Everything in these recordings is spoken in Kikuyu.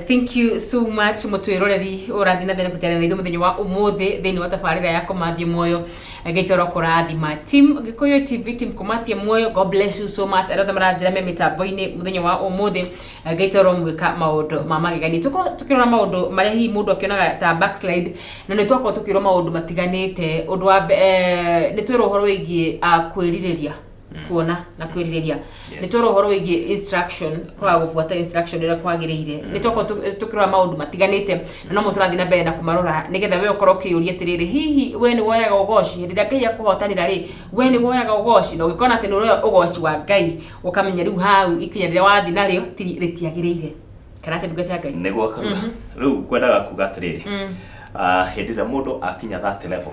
Thank you so much mũtwĩroreri ũrathiĩ na mbere gũteerera na ithuĩ mũthenya wa ũmũthĩ thĩinĩ wa tabarĩra ya Kũmathie Muoyo. Ngai toro kũrathima. Team Gĩkũyũ TV, team Kũmathie Muoyo, God bless you so much. Arĩa othe maranjĩra me mĩtambo-inĩ mũthenya wa ũmũthĩ, Ngai toro mwĩka maũndũ ma magegania. Tũkorwo tũkĩrora maũndũ marĩa hihi mũndũ akĩonaga ta backslide, na nĩ twakorwo tũkĩrwo maũndũ matiganĩte. Ũndũ wa nĩ twerwo ũhoro wĩgiĩ kwĩrirĩria kuona na kwĩrirĩria. Nĩ twerwo ũhoro wĩgiĩ instruction, kwaga gũbuata instruction ũrĩa kwagĩrĩire. Nĩ twakorwo tũkĩrora maũndũ matiganĩte, na nomo tũrathiĩ na mbere na kũmarora nĩgetha we ũkorwo ũkĩyũria atĩrĩrĩ, hihi we nĩ woyaga ũgoci hĩndĩ ĩrĩa Ngai akũhotanĩra rĩ, we nĩ woyaga ũgoci? Na ũngĩkona atĩ nĩ ũroya ũgoci wa Ngai, ũkamenya rĩu hau ikinya rĩrĩa wathiĩ narĩo ti rĩtiagĩrĩire. Kana atĩ, ndungata ya Ngai? Nĩguo, Karura. Rĩu ngwendaga kuga atĩrĩrĩ, hĩndĩ ĩrĩa mũndũ akinya that level,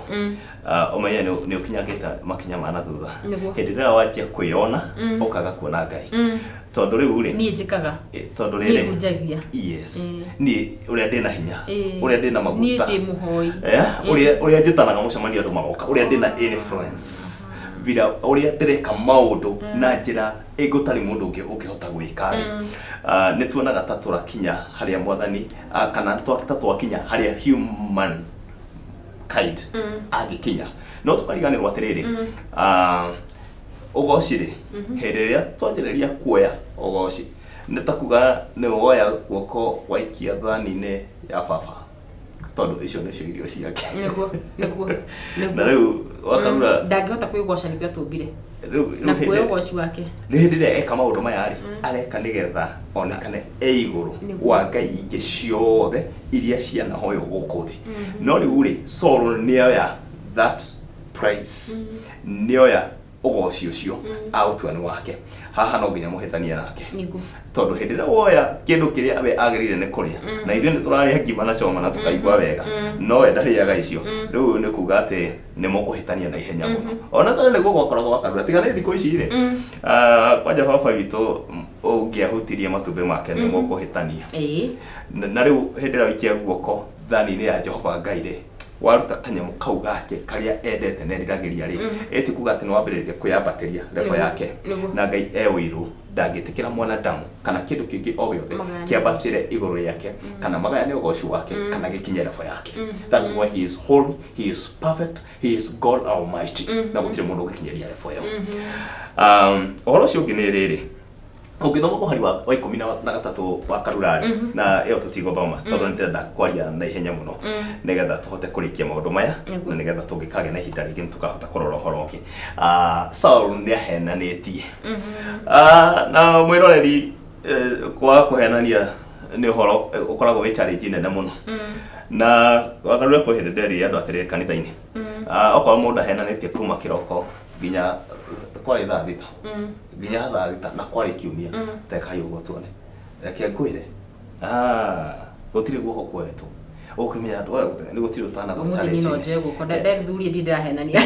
ũmenye nĩ ũkinyangĩte makinya ma na thutha. Hĩndĩ ĩrĩa wanjia kwĩyona ũkaga kuona Ngai, tondũ rĩu rĩ, Niĩ njĩkaga, tondũ niĩ rĩrĩ, hunjagia, yes, niĩ ũrĩa ndĩna hinya, ũrĩa ndĩna niĩ maguta, ndĩ mũhoi, ũrĩa njĩtanaga mũcemanio andũ magoka, ũrĩa ndĩna influence vira, ũrĩa ndĩreka maũndũ na njĩra ĩgũtarĩ mũndũ ũngĩ ũngĩhota gwĩka rĩ, nĩ tuonaga ta tũrakinya harĩa Mwathani, kana ta twakinya harĩa human kind angĩkinya, no tũkariganĩrwo atĩrĩrĩ, ũgoci rĩ, hĩndĩ ĩrĩa twanjĩrĩria kuoya ũgoci, nĩ ta kuga nĩ woya guoko waikia thani-inĩ ya baba, tondũ icio nĩcio irio ciake. nĩguo nĩguo Na rĩu, Wakarura, Ndangĩhota kwĩgoca, nĩkĩo atũmbire rĩu na rĩu kuoya hĩndĩ ũgoci wake. Rĩu hĩndĩ ĩrĩa eka maũndũ maya rĩ, areka nĩgetha onekane e igũrũ wa ngai ingĩ ciothe iria cianahoywo gũkũ thĩ. No rĩu rĩ, Saul nĩoya that price, nĩoya ũgoci ũcio aũtua nĩ wake. Haha no nginya mũhĩtanie nake, tondũ hĩndĩ ĩrĩa woya kĩndũ kĩrĩa we agĩrĩire nĩ kũrĩa, na ithuĩ nĩ tũrarĩa ngima na coma na tũkaigua wega, no we ndarĩaga icio, rĩu nĩ kuga atĩ nĩ mũkũhĩtania na ihenya mũno. Ona tene nĩguo gwakoragwo, Wakarura, tiga nĩ thikũ ici rĩ. Kwanja baba witũ ũngĩahutirie matumbĩ make nĩ mũkũhĩtania. Na rĩu hĩndĩ ĩrĩa waikia guoko thani-inĩ ya Jehova Ngai rĩ, waruta kanyamũ kau gake karĩa endete na eriragĩria rĩ, ĩti kuga atĩ nĩ wambĩrĩria kwĩyambatĩria level yake. Na Ngai e ũiru, ndangĩtĩkĩra mwanadamu kana kĩndũ kĩngĩ o gĩothe Magayane. Kĩambatĩre igũrũ rĩake kana magayane ũgoci wake kana gĩkinye level yake. That's why he is holy, he is perfect, he is God Almighty, na gũtirĩ mũndũ ũngĩkinyĩria level ĩyo. Ũhoro ũcio ũngĩ nĩ rĩrĩ, ũngĩthoma mũhari wa 13 wa Karura rĩ, na ĩyo tũtigũthoma tondũ nĩ ndĩrenda kwaria na ihenya mũno nĩgetha tũhote kũrĩkia maũndũ maya, na nĩgetha tũngĩkagĩa na ihinda rĩngĩ nĩ tũkahota kũrora ũhoro ũngĩ. Saul nĩ ahenanĩtie. Na mwĩroreri, kwaga kũhenania nĩ ũhoro ũkoragwo wĩ challenge nene mũno. Na Wakarura, kwĩ hĩndĩ nderire andũ atĩrĩrĩ kanitha-inĩ, okorwo mũndũ ahenanĩtie kuma kĩroko nginya kwarĩ thaa 6, nginya thaa 6, na kwarĩ kiumia, tekai ũguo tuone. Reke ngwĩre, gũtirĩ guoko kuoetwo ũkĩmenya andũ aya nĩ gũtirĩ ũtanagwa. Ũmũthĩ niĩ no njoe guoko ndethurie, ndi ndĩrahenania.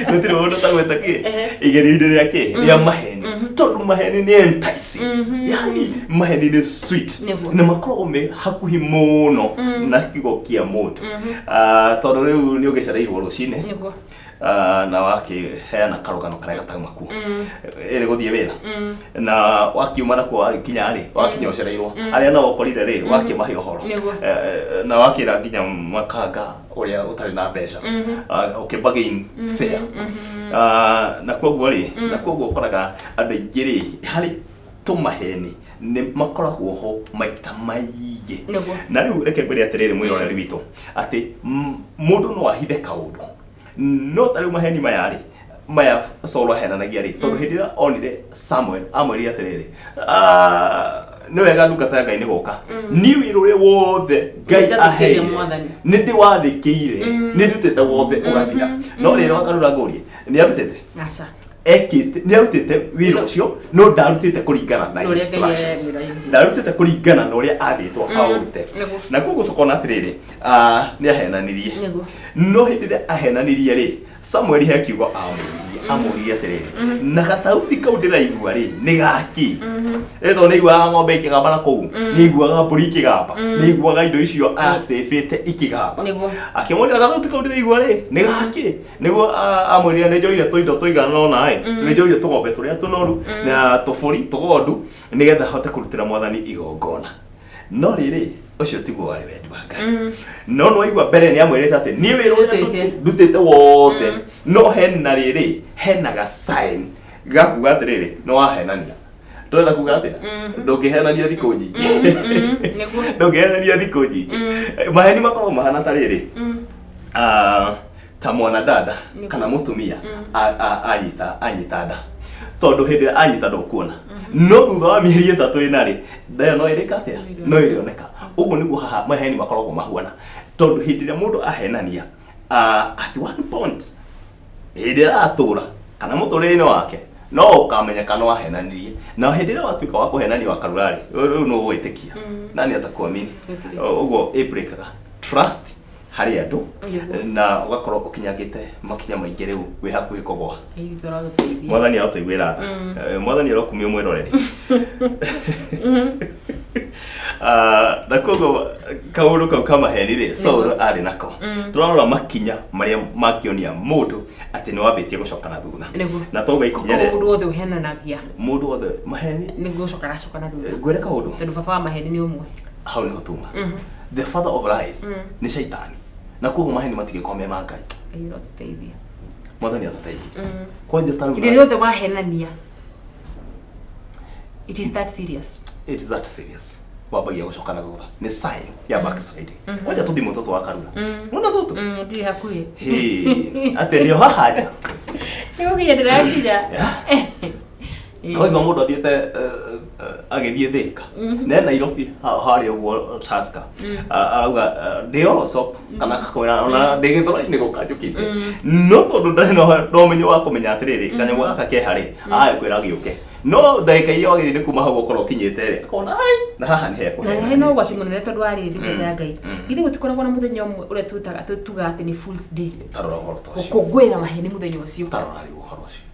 Gũtirĩ mũndũ ũtagwĩte kĩ igerio-inĩ rĩa kĩ rĩa maheni, tondũ maheni nĩ enticing, yani maheni nĩ sweet, na makoragwo me hakuhi mũno na kiugo kĩa mũndũ. Tondũ rĩu nĩ ũgĩcereirwo rũcinĩ, na wakĩheana karũgano karĩa gatauma kuo ĩrĩ gũthiĩ wĩra, na wakiuma nakuo wakinya rĩ, wakinya ũcereirwo, arĩa nao ũkorire rĩ, wakĩmahe ũhoro. Na wakĩra nginya makanga ũrĩa ũtarĩ na mbeca, ũkĩ bargain fair. Na koguo rĩ, na koguo ũkoraga andũ aingĩ rĩ, harĩ tũmaheni nĩ makoragwo ho maita maingĩ. Na rĩu reke ngwĩre atĩrĩrĩ, mwĩroreri witũ, atĩ mũndũ no ahithe kaũndũ, no ta rĩu maheni maya rĩ, maya Saul ahenanagia rĩ, tondũ hĩndĩ ĩrĩa onire Samuel amwĩrire atĩrĩrĩ, "Nĩ wega, ndungata ya Ngai nĩ gũka, niĩ wĩra ũrĩa wothe Ngai Nĩnjathĩkĩire aheire Mwathani. nĩ ndĩwathĩkĩire, nĩ ndutĩte wothe ũgathira." No rĩrĩ, Wakarura, ngũrie, nĩ arutĩte? Aca. Ekĩte, nĩ arutĩte wĩra ũcio, no ndarutĩte kũringana na Na ũrĩa Ngai instructions. arerire. Ndarutĩte kũringana na ũrĩa athĩtwo aũrute. Na koguo tũkona atĩrĩrĩ, nĩ ahenanirie. No hĩndĩ ĩrĩa ahenanirie rĩ, Samueli he kiugo amũririe, amũririe atĩrĩrĩ, na gathauti kau ndĩraigua rĩ, nĩ gakĩ? Ĩ tondũ nĩ aiguaga ng'ombe ikĩgamba na kũu, nĩ aiguaga mbũri ikĩgamba, nĩ aiguaga indo icio acĩbĩte ikĩgamba. Akĩmũria, gathauti kau ndĩraigua rĩ, nĩ gakĩ? Nĩguo amwĩrire, nĩ njoire tũindo tũigana ũna ĩ, nĩ njoire tũgombe tũrĩa tũnoru na tũbũri tũgondu nĩgetha hote kũrutĩra Mwathani igongona. No rĩrĩ, ũcio tiguo warĩ wendi wa Ngai. No nĩwaigua mbere nĩ amwĩrĩte atĩ niĩ wĩra ũrĩa Ndutĩte. ndutĩte wothe, no hena rĩrĩ, hena ga sign ga kuga atĩrĩrĩ, nĩ wahenania. Tũrenda kuga atĩa? Ndũngĩhenania thikũ nyingĩ. Nĩguo. Ndũngĩhenania thikũ nyingĩ. Maheni makoragwo mahana ta rĩrĩ, ta mwana dada kana mũtumia anyita nda, tondũ hĩndĩ ĩrĩa anyita ndũkuona, no thutha wa mĩeri 3 4 rĩ, nda ĩyo no ĩrĩka atĩa? No ĩrĩoneka. Ũguo nĩguo haha maheni makoragwo mahuana, tondũ hĩndĩ ĩrĩa mũndũ ahenania, at one point hĩndĩ ĩrĩa aratũra kana mũtũrĩre-inĩ wake, no ũkamenyeka no ahenanirie. Na hĩndĩ ĩrĩa watuĩka wa kũhenania wakarura rĩ, rĩu nũ ũgwĩtĩkia? Nani atakuamini? Gũtirĩ. Ũguo ĩ breakaga trust harĩ andũ Nĩguo. na ũgakorwo ũkinyangĩte makinya maingĩ, rĩu wĩ hakuhĩ kũgwa. Ngai witũ arotũteithia. Mwathani arotũiguĩra tha. Mwathani arokumio, mwĩroreri. Na koguo kaũndũ kau ka maheni rĩ, Saul arĩ nako. Tũrarora makinya marĩa mangĩonia mũndũ atĩ nĩ wambĩtie gũcoka na thutha. Na toga ikinya Koguo rĩa mũndũ wothe ũhenanagia mũndũ wothe maheni nĩ gũcoka aracoka na thutha. Ngwĩre kaũndũ. Tondũ baba wa maheni nĩ ũmwe. Hau nĩho tuma. The father of lies nĩ Shaitani, na koguo maheni matingĩkorwo me ma Ngai. Ngai arotũteithia. Mwathani atũteithie. Kwanja ta rĩu Hĩndĩ ĩrĩa yothe wahenania, it is that serious. It is that serious. Wambagia gũcoka na thutha, nĩ sign ya backsliding. Kwanja tũthimũ tũtũ wakarura, wona tũtũ. Ndirĩ hakuhĩ. Hĩ, atĩ nĩo haha nja. Nĩ gũkinya ndĩrakinya. Waigua mũndũ athiĩte agĩthiĩ Thĩka ne Nairobi harĩa ũguo Tusker, arauga ndĩ oro shop kana akakwĩra ona ndĩ gĩthũrai-inĩ gũka njũkĩte, no tondũ ndarĩ na ũmenyo wa kũmenya atĩrĩrĩ, kanyamũ gaka ke harĩ aya kwĩra gĩũke, no ndagĩka iria wagĩrĩire nĩ kuma hau ũkorwo ũkinyĩte rĩ, akona ai na haha nĩ Na hekũheana. hena ũgwati mũnene, tondũ wa rĩrĩ, ndungata ya Ngai, githĩ gũtikoragwo na mũthenya ũmwe ũrĩa twĩtaga tugaga atĩ nĩ Fools Day? Tarora ũhoro ta ũcio. Gũkũngũĩra maheni mũthenya ũcio. Tarora rĩu ũhoro ũcio,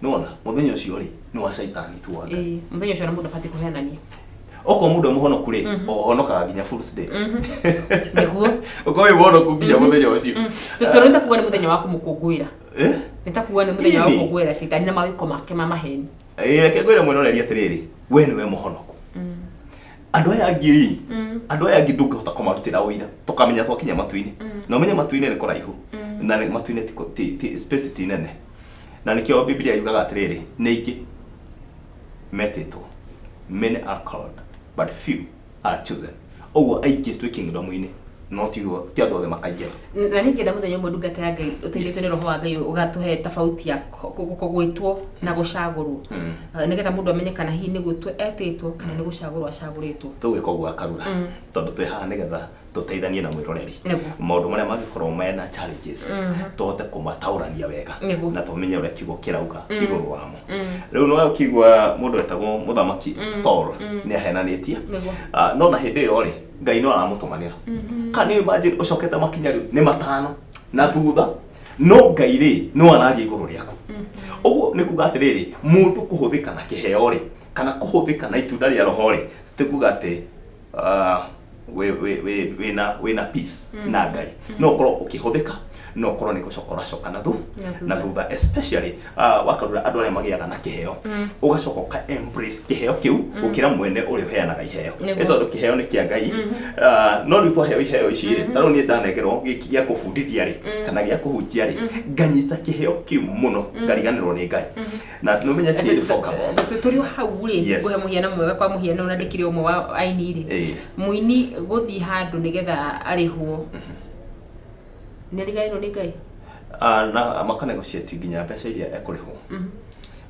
nĩwona mũthenya ũcio rĩ, nĩ wa Caitani tu, wa Ngai. Ĩĩ, mũthenya ũcio na mũndũ abatiĩ kũhenania. Okorwo mũndũ e mũhonoku rĩ, ũhonokaga nginya Fools Day. Nĩguo. Ũkorwo wĩ mũhonoku nginya mũthenya ũcio. Tondũ nĩ ta kuga nĩ mũthenya wa kũmũkũngũĩra. Eh? Nĩ ta kuga nĩ mũthenya wa Ĩni. gũkũngũĩra Caitani na mawĩko make ma maheni. Reke ngwĩre mwĩroreri atĩrĩrĩ, we nĩwe mũhonoku. Andũ aya angĩ rĩ, andũ aya angĩ ndũngĩhota kũmarutĩra ũira, tũkamenya twakinya matu-inĩ. Na ũmenye matu-inĩ nĩ kũraihu na matu-inĩ space ti nene, na nĩkĩo Biblia yugaga atĩrĩrĩ, nĩ aingĩ metĩtwo, many are called but few are chosen. Ũguo aingĩ twĩ kingdom-inĩ, no ti andũ othe makaingĩra. Na nĩ ingĩenda mũthenya ũmwe, ndungata ya Ngai, ũteithĩtio nĩ Roho wa Ngai, ũgatũhe tofauti ya gwĩtwo na gũcagũrwo, nĩgetha mũndũ amenye kana hihi nĩ gwĩtwo etĩtwo kana nĩ gũcagũrwo acagũrĩtwo. Tũgwĩka ũguo akarura, tondũ twĩ haha nĩgetha tũteithanie na mwĩroreri. Maũndũ marĩa mangĩkorwo mena challenges, tũhote kũmataũrania wega na tũmenye ũrĩa kiugo kĩrauga igũrũ wamo. Rĩu no ũkĩigua mũndũ etagwo Mũthamaki Saul nĩ ahenanĩtie. No na hĩndĩ ĩyo rĩ, Ngai no aramũtũmanĩra. Can you imagine ũcokete makinya rĩu nĩ 5 na thutha, no Ngai rĩ, no araria igũrũ rĩaku? Ũguo nĩ kuga atĩrĩrĩ, mũndũ kũhũthĩka na kĩheo rĩ, kana kũhũthĩka na itunda rĩa Roho rĩ, ti kuga atĩ wĩna peace na Ngai. No ũkorwo ũkĩhũthĩka, no ũkorwo nĩ gũcoka ũracoka na Na na thutha, especially wakarura andũ arĩa magĩaga na kĩheo, ũgacoka ũka embrace kĩheo kĩu gũkĩra mwene ũrĩa ũheanaga iheo. Nĩ tondũ kĩheo nĩ kĩa Ngai. No rĩu twaheo iheo ici rĩ, ta rĩu niĩ ndanengerwo gĩkĩ gĩa kũbundithia rĩ, kana gĩa kũhunjia rĩ, nganyita kĩheo kĩu mũno, ngariganĩrwo nĩ Ngai, na nĩ ũmenye ti irrevocable. Tũrĩ o hau rĩ, ngũhe mũhiano mwega. Kwa mũhiano, na ndĩkĩrĩ ũmwe wa aini rĩ, mũini gũthiĩ handũ nĩgetha arĩhwo, nĩ ariganĩrwo nĩ Ngai. Na makanegotiate nginya mbeca iria ekũrĩhwo.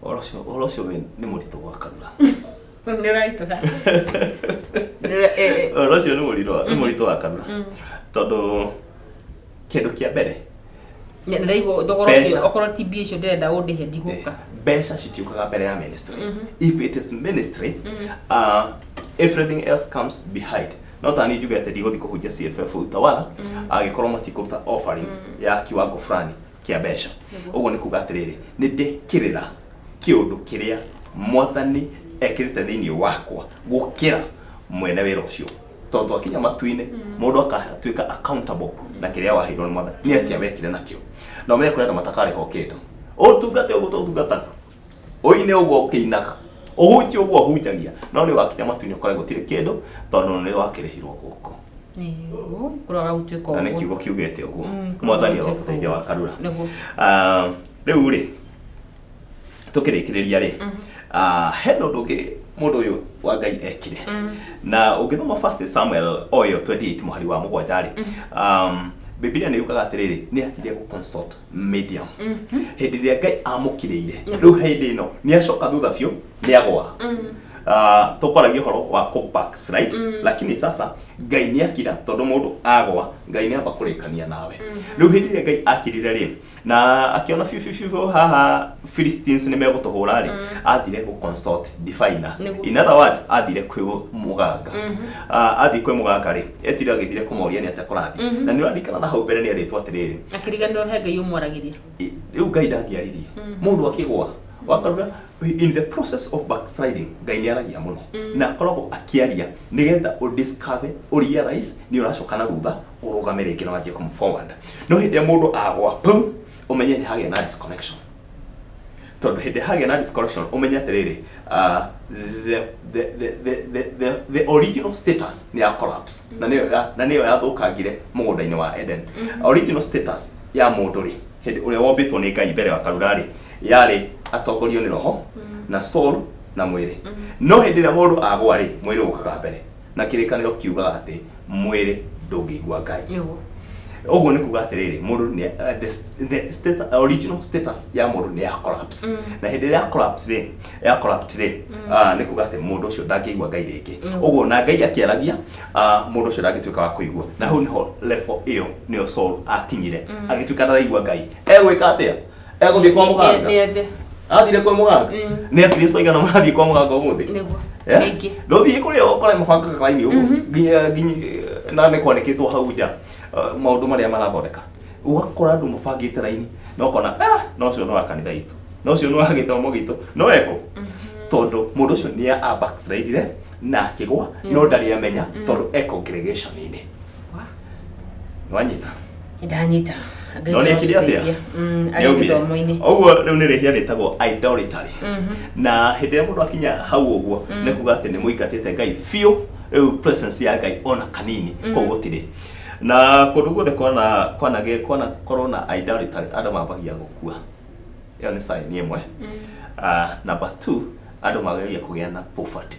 Ũhoro ũcio nĩ mũritũ gwakarura. Nĩ ũraritũha. Ũhoro ũcio nĩ mũritũ wakarura, tondũ kĩndũ kĩa mbere, Ndĩraigua thogora ũcio. Mbeca. Okorwo ti mbia icio ndĩrenda ũndĩhe, ndigũka. Mbeca citiũkaga mbere ya ministry. If it is ministry, everything else comes behind. No ta niĩ njuge atĩ ndigũthiĩ kũhunjia CFF Utawala angĩkorwo matikũruta offering ya kiwango fulani kĩa mbeca. Ũguo nĩ kuga atĩrĩrĩ, nĩ ndekĩrĩra kĩũndũ kĩrĩa Mwathani ekĩrĩte thĩinĩ wakwa gũkĩra mwene wĩra ũcio, tondũ twakinya matu-inĩ, mũndũ akatuĩka accountable na kĩrĩa waheirwo nĩ Mwathani, nĩ atĩa wekire nakĩo. Na ũmenye kũrĩ andũ matakarĩhwo kĩndũ, ũtungate ũguo tũtungataga, ũine ũguo ũkĩinaga. Ũhunjie ũguo ũhunjagia, no nĩ wakinya matu-inĩ ũkore gũtirĩ kĩndũ, tondũ nĩ wakĩrĩhirwo gũkũ. Nĩguo, kũroga gũtuĩka Na nĩ ũguo. Kiugo kiugĩte ũguo. Kũroga Mwathani gũtuĩka arotũteithia ũguo. wa Karura. Nĩguo. Ah, rĩu rĩ, tũkĩrĩkĩrĩria rĩ, ah, hena ũndũ ũngĩ mũndũ ũyũ wa Ngai ekire. Na ũngĩthoma First Samuel o ĩyo 28 mũhari wa 7 rĩ, Bibilia nĩ yugaga atĩrĩrĩ, nĩ athire gũ consult medium hĩndĩ ĩrĩa Ngai amũkirĩire. Rĩu hĩndĩ ĩno nĩ acoka thutha biũ, nĩ agwa. Ah, tũkwaragia ũhoro wa kũ backslide, lakini sasa Ngai nĩ akira, tondũ mũndũ agwa Ngai nĩ amba kũrĩkania nawe. Rĩu hĩndĩ ĩrĩa Ngai akirire rĩ, na akĩona biũ biũ biũ haha Philistines nĩ megũtũhũra rĩ, athire gũ consult diviner. In other words, athire kwĩ mũganga. Ah, athiĩ kwĩ mũganga rĩ, etire agĩthire kũmoria nĩ atĩa kũrathiĩ. Na nĩ ũrarikana na hau mbere nĩ erĩtwo atĩrĩrĩ, Akĩriganĩrwo he Ngai ũmwaragĩria. Rĩu Ngai ndangĩaririe mũndũ akĩgwa wakarura. In the process of backsliding, Ngai nĩ aragia mũno na akoragwo akĩaria nĩgetha ũdiscover, ũrealize nĩ ũracoka na thutha, ũrũgame rĩngĩ na wanjie kũmove forward. No hĩndĩ ĩrĩa mũndũ agwa pum, ũmenye nĩ hagĩa na disconnection, tondũ hĩndĩ hagĩa na disconnection, ũmenye atĩrĩrĩ, the original status nĩ ya collapse, na nĩyo yathũkangire mũgũnda-inĩ wa Eden. Original status ya mũndũ rĩ, hĩndĩ ũrĩa wombĩtwo nĩ Ngai mbere wa Karura rĩ, yarĩ atongorio nĩ roho na soul na mwĩrĩ. No hĩndĩ ĩrĩa mũndũ agwa rĩ, mwĩrĩ ũkaga mbere, na Kĩrĩkanĩro kiugaga atĩ mwĩrĩ ndũngĩigua Ngai. Ũguo nĩ kuga atĩrĩrĩ, mũndũ nĩ the status, original status ya mũndũ nĩ ya collapse. Na hĩndĩ ĩrĩa ya collapse rĩ, ya collapse rĩ, nĩ kuga atĩ mũndũ ũcio ndangĩigua Ngai rĩngĩ. Ũguo na Ngai akĩaragia, mũndũ ũcio ndangĩtuĩka wa kũigua. Na hau nĩho level ĩyo nĩyo Saul akinyire, agĩtuĩka ndaraigua Ngai. Egwĩka atĩa? Egũthiĩ kwa mũganga. Nĩ ethe. Athire kwa mũganga. Nĩ Akristo aigana marathiĩ kwa mũganga ũmũthĩ? Nĩguo. Eh? Aingĩ. Ndũthiĩ kũrĩa ũkore mabangaga raini ũguo, nginya na nĩ kwandĩkĩtwo hau nja, maũndũ marĩa marathondeka. Ũgakora andũ mabangĩte raini na ũkona, ah, no ũcio nĩ wa kanitha itũ, no ũcio nĩ wa gĩthomo gitũ, no ekũ, tondũ mũndũ ũcio nĩ a backslide na akĩgwa, no ndarĩ amenya, tondũ e congregation-inĩ. Nĩwanyita? Ndanyita. Ngai No nĩ ekire atĩa? tũteithie. Arĩ Nĩaumire. gĩthomo-inĩ. Ũguo rĩu nĩ rĩhia rĩtagwo idolatry. Na hĩndĩ ĩrĩa mũndũ akinya hau ũguo, nĩ kuga atĩ nĩ mũingatĩte Ngai biũ. Rĩu presence ya Ngai ona kanini kũu gũtirĩ. Na kũndũ guothe kwana korwo na idolatry, andũ mambagia gũkua. Ĩyo nĩ sign ĩmwe. Ah, number 2, andũ magagia kũgĩa na poverty.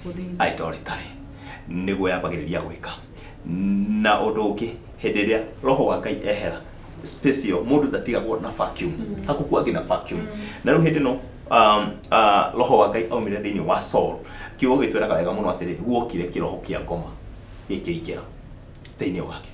Ũthĩni. Idolatry nĩguo yambagĩrĩria gwĩka. Na ũndũ ũngĩ, hĩndĩ ĩrĩa roho wa Ngai ehera space ĩyo, mũndũ ndatigagwo na vacuum, hakukuangĩ na vacuum. Na rĩu hĩndĩ ĩno roho wa Ngai aumire thĩinĩ wa Saul, kiugo gĩtwĩraga wega mũno atĩrĩ, guokire kĩroho kĩa ngoma gĩkĩingĩra thĩinĩ wake.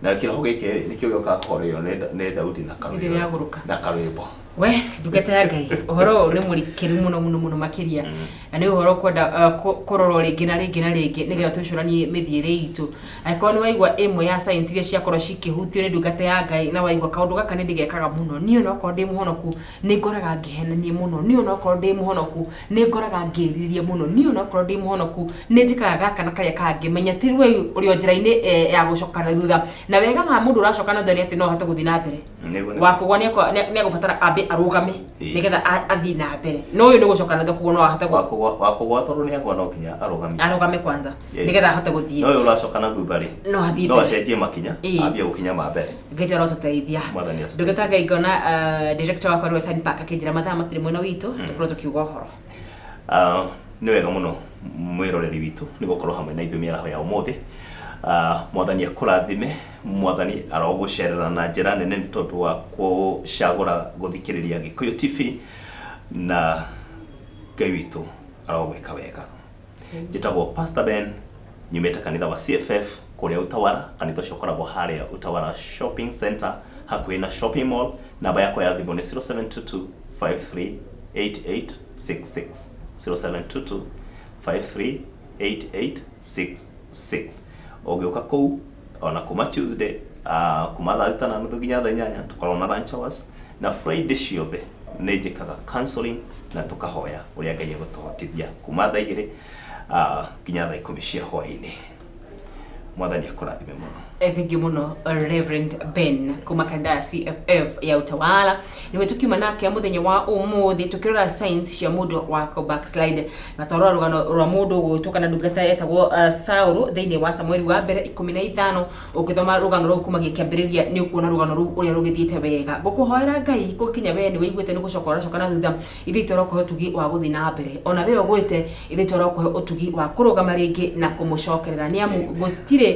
Na kĩroho gĩkĩ rĩ, nĩkĩo gĩũkaga kũhorerio nĩ Daudi na Hĩndĩ ĩrĩa yagũrũka. Na karwĩmbo. We ndungata ya Ngai, ũhoro ũyũ nĩ mũrikĩru mũno mũno mũno makĩria, na nĩ ũhoro ũkwenda kũrorwo rĩngĩ na rĩngĩ na rĩngĩ, nĩgetha twĩcũranie mĩthiĩre itũ. Angĩkorwo nĩ waigua ĩmwe ya signs iria ciakorwo cikĩhutio nĩ ndungata ya Ngai, na waigua kaũndũ gaka nĩ ndĩgekaga mũno, niĩ onokorwo ndĩ mũhonoku nĩ ngoraga ngĩhenania mũno, niĩ onokorwo ndĩ mũhonoku nĩ ngoraga ngĩrirĩria mũno, niĩ onokorwo ndĩ mũhonoku nĩ njĩkaga gaka na karĩa kangĩ, menya ti we ũrĩ o njĩra-inĩ ya gũcoka na thutha. Na wega wa mũndũ ũracoka na thutha nĩ atĩ no ahote gũthiĩ na mbere. Nĩguo. Wakũgwa nĩ egũbatara ambe arũgame nĩgetha athiĩ na mbere, no ũyũ nĩ gũcoka na thutha, koguo no ahote Wakũgwa, tondũ nĩ agwa, no nginya arũgamie. Arũgame kwanza nĩgetha ahote gũthiĩ. No ũyũ ũracoka na thutha rĩ, No athiĩ no mbere. acenjie makinya, ambie gũkinya ma mbere. Ngai arotũteithia. Mwathani atũteithie. Ndungata Ngai, ngona director wakwa nĩwe Sign Park akĩnjĩra mathaa matirĩ mwena witũ, tũkorwo tũkiuga ũhoro. Ah, nĩ wega mũno mwĩroreri witũ nĩ gũkorwo hamwe na ithuĩ mĩaraho ya ũmũthĩ. Ah, Mwathani akũrathime, Mwathani arogũcerera na njĩra nene nĩ tondũ wa kũcagũra gũthikĩrĩria Gĩkũyũ TV, na Ngai witũ arogwĩka wega. Njĩtagwo Pastor Ben, nyumĩte kanitha wa CFF kũrĩa Utawara. Kanitha ũcio ũkoragwo harĩa Utawara Shopping Center, hakuhĩ na shopping mall. Namba yakwa ya thimũ nĩ 0722 538866, 0722 538866. Ũngĩũka kũu ona kuma Tuesday, kuma thaa 6:30 nginya thaa 8, tũkoragwo na lunch hours. Na Friday ciothe nĩ njĩkaga counseling na tũkahoya ũrĩa Ngai egũtũhotithia, kuma thaa 2 nginya thaa 10 cia hwaĩ-inĩ. Mwathani akũrathime mũno. Thank you mũno, Reverend Ben kuma kanitha ya CFF ya Utawala. Nĩwe tũkiuma nake mũthenya wa ũmũthĩ tũkĩrora signs cia mũndũ wa kũ backslide, na twarora rũgano rwa mũndũ ũgwĩtwo kana ndungata yetagwo Saũlũ thĩinĩ wa Samueli wa mbere 15. Ũngĩthoma rũgano rũu kumagia kĩambĩrĩria, nĩ ũkuona rũgano rũu ũrĩa rũgĩthiĩte wega. Ngũkũhoera Ngai gũkinya we nĩ wĩiguĩte nĩ gũcoka ũracoka na thutha, ithuĩ tũrokũhe ũtugi wa gũthiĩ na mbere. Ona we ũgwĩte, ithuĩ tũrokũhe ũtugi wa kũrũgama rĩngĩ na kũmũcokerera, nĩ amu gũtirĩ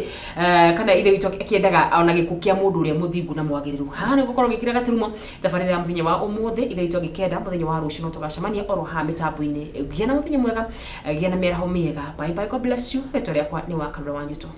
kana Ithe witũ akĩendaga ona gĩkuũ kĩa mũndũ ũrĩa mũthingu na mwagĩrĩru. Haha nĩ gũkorwo gĩkĩra gaturumo tabarĩra ya mũthenya wa ũmũthĩ. Ithe witũ angĩkenda, mũthenya wa rũciũ no tũgacemania oro haha mĩtambo-inĩ. Gĩa na mũthenya mwega, gĩa na mĩaraho mĩega. Bye bye, God bless you. Rĩtwa rĩakwa nĩ Wakarura wa Nyuto.